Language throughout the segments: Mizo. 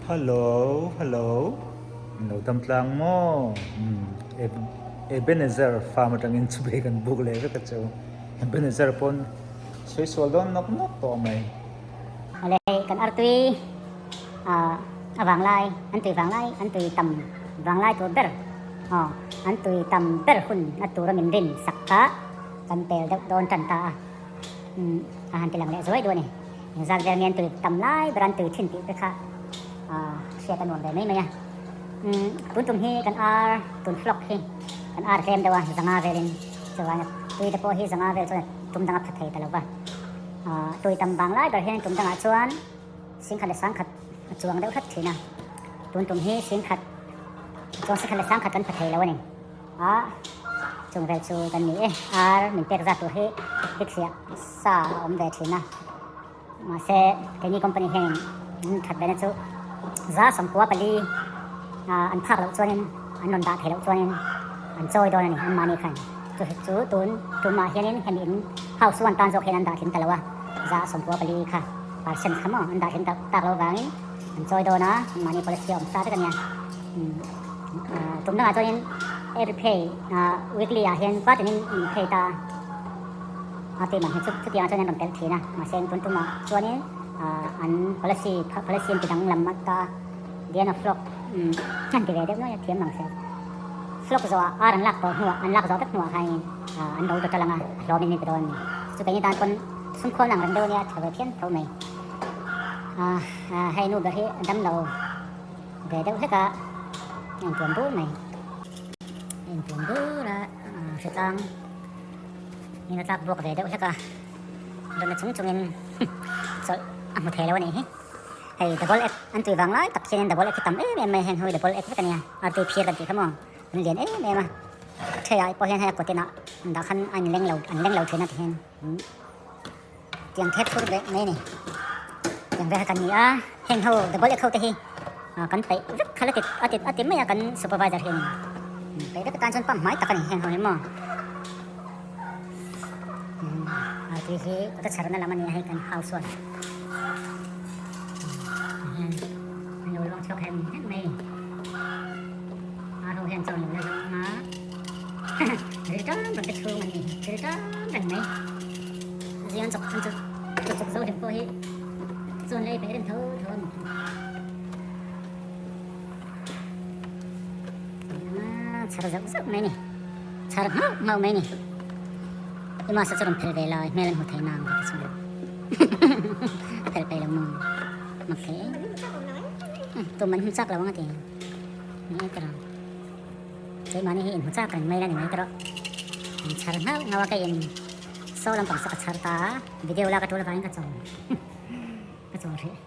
Hello, hello. In lo dam tlang maw? Ebenezer farm atangin chubei kan buk leh vek a chu. Ebenezer pawn sawi sual dawn nawk nawk tawh mai. Awle kan artui a vanglai, an tui vanglai, an tui tam vanglai tur ber aw an tui tam ber hun a tura min rin sak kha kan pel deuh dawn tan ta a. A han ti lang leh zuai duh a ni. Engzat vel nge an tui tam lai ber an tui thin tih te kha hriat a nuam ve mai mai a. Tun tum hi kan ar tun flock hi kan ar tlem deuh a zanga velin chuan tui te pawh hi zanga vel chuan tum dang a pha thei ta lo va. Tui tam vang lai ber hian tum dangah chuan singkhat leh sangkhat a chuang deuh hrat thin a. Tun tum hi singkhat chuan singkhat leh sangkhat kan pha thei lo a ni. A chung vel chu kan ni e. Ar min pek zat tur hi bikthliah sa a awm ve thin a. Mahse keini company hianin an that ve na chu 14% an phak loh chuanin an rawn dah theih loh chuanin an chawi dawn a ni anmahni khan. Chu chu tun tumah hianin hemi in house one tan zawk hian an dah tling ta lo a, 94% kha percent kha maw an dah tling tak tak loh vangin an chawi dawn a, anmahni policy a awm sa vek a nia. Tum dangah chuanin every pay weekly ah hian quarter-in min pay ta a tih man hi chu chutiangah chuan an rawn telh thin a, mahse tun tumah chuanin an policy policy an ti danglam ta the end of flock an ti ve deuh nuai a thiam ang se flock zawhah ar an lak tawh hnuah an lak zawh vek hnuah khanin an lo total anga a hlawmin min pe dawn a ni chu keini tan pawn sumkhawl ang reng deuh ania tha ve phian tho mai hei nu ber hi a dam lo. Ve deuh hlek a, a intuam bur mai. A intuam bur a, hritlang in a tlak buak ve deuh hlek a, dawtna chung chungin chawlh a hmu thei lo a nih hi. Hei double egg an tui vang lai tak hianin double egg hi tam em em mai heng ho hi double egg vek a nia, artui phir kan tih kha maw an lian em em a, theiah pawh hian hei a kawtinah dah khan a inleng lo an leng lo thin a ti hian. Tiang thep thur leh mai a ni. Tiang vel kha kan ni a, heng ho double egg ho te hi kan peih vek kha la ti a ti a ti mai a kan supervisor hian in peih vek atan chuan pump hmai tak a ni heng ho hi maw. A tui hi kawta chharna lam a ni a hei kan house one hian an lo luang chhuak hem hem mai a ho hian chaw an lo la zawng a rilṭam reng te chhung an ni rilṭam reng mai. Zian chawp an chawp chawp chawp zo hlim pawh hi chuan lei peih reng tho tho a ni chhar zauh zauh mai ni chhar nghauh nghauh mai ni i masa chu rawn phel ve lai hmel an hmu thei nang ka ti chhung phel peih lo maw mak thei em tum an hmu chak lo ang a ti ni e tiraw keimahni hi inhmu chak reng mai la ni mai tiraw an chhar nghauh nghauh a kei in Saw lampang saw ka chhar ta a, video lak a tul avangin ka chawl ka chawl hrih.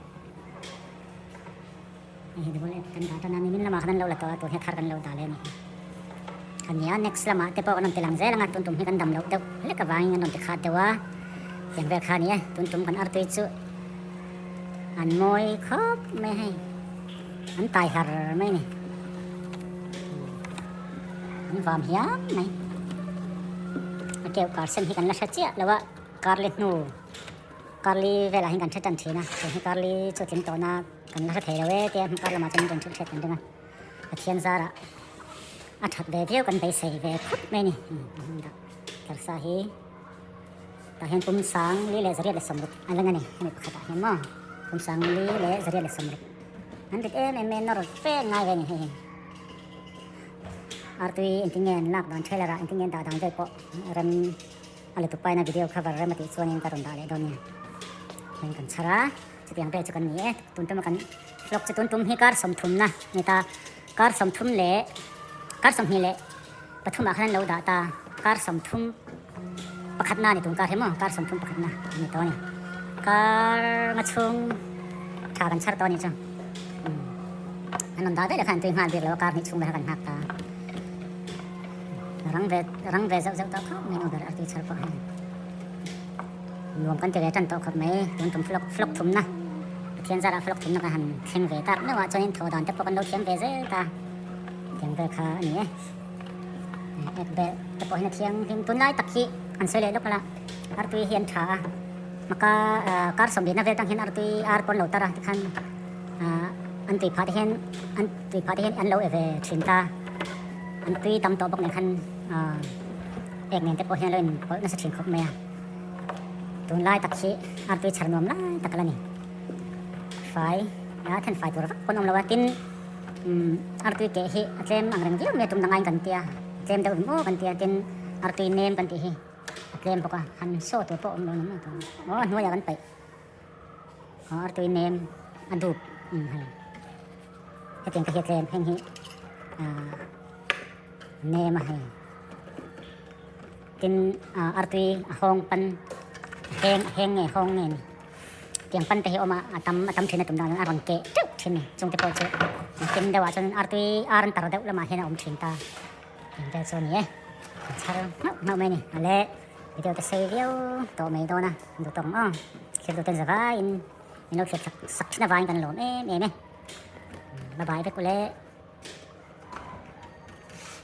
Hei hi double app kan dah tan a, nimin lamah khan an lo la tawh a, tun hi a thar kan lo dah leh a ni hi. A nia, next lamah te pawh kan rawn ti lang zel ang a, tun tum hi kan dam loh deuh hlek avangin kan rawn ti khat deuh a, tiang vel kha a ni e, tun tum kan artui chu an mawi khawp mai a hei, an tai har mai a ni. An vam hiam mai. A keuh kar sen hi kan la hre chiah lo a, karli hnu karli velah hian kan hre tan thin a, tun hi karli chu tling tawhna kan la hre thei lo e tia kar lamah chuan kan hrilh hriat kan ring a, Pathian zarah a that ve viau kan beisei ve khawp mai a ni. Tlarsa hi tah hian pum 1460 a lang a ni hemi pakhatah hian maw pum 1460 an rit em em mai a nawr fe ngai ve a ni hei hi. Artui engtin nge an lak dan trailer ah engtin nge an dah dan vel pawh rem a lutuk paina video cover rem a tih chuanin ka rawn dah leh dawn nia. Heng kan chhar a, chutiang vel chu kan ni e. Tun tuma kan vlog chu tun tum hi kar 30 na ni ta, kar 30 leh kar 23 ah khan an lo dah ta, kar 30 pakhatna a ni tun kar hi maw, kar 30 pakhatna a ni tawh a ni. Kar nga chhung tha kan chhar tawh a nih chu. An rawn dah daih lah khan an tui nghal bik lo a, kar hnih chhung vel kha kan nghak ta. Rang ve rang ve zauh zauh tawh khawp mai nu ber a tui chhar pawh hian nuam kan ti ve tan tawh khawp mai tun tum flok flok thumna Pathian zarah flok thumna kan han thleng ve tak meuh ah chuanin tho dan te pawh kan lo thiam ve zel ta tiang vel kha a ni e. Ek bel te pawh hian a thianghlim tunlai tak hi an sawi leh lawk la artui hi an tha a maka kar 14 na vel tang hian artui ar pawn lo tar a tikhan. An tui phah te hian an tui phah te hian an lo e ve thin ta. An tui tam tawh bawk nen khan ah ek nen te pawh hian a lo in pawlh nasa thin khawp mai a. Tunlai tak hi artui chhar nuam lai tak a la ni. Fai a then fai tur vak pawn awm lo a tin umm artui keh hi a tlem ang reng viau mai a tum dang aiin kan tia tlem deuh em aw kan tia tin artui nem kan tih hi a tlem bawk a han saw tur pawh awm lo ni mai tur aw a hnuaiah kan paih aw artui nem a dup umm hei hetiang te hi a tlem heng hi ah nem a hei. Tin artui a hawng pan heng heng nge hawng nge ni tiang pan te hi awm a a tam a tam thin a tum dan a rawn keh teuh thin ni chung te pawh chu tin deuh ah chuan artui ar an tar deuh lamah hian a awm thin ta eng vel chu a ni e a chhar nghauh nghauh mai a ni a le video te sei viau tawh mai dawn a duh tawk ang aw thlir duh ten zavaiin min lo thlir sak thin avangin kan lawm em em e bye bye vek ule.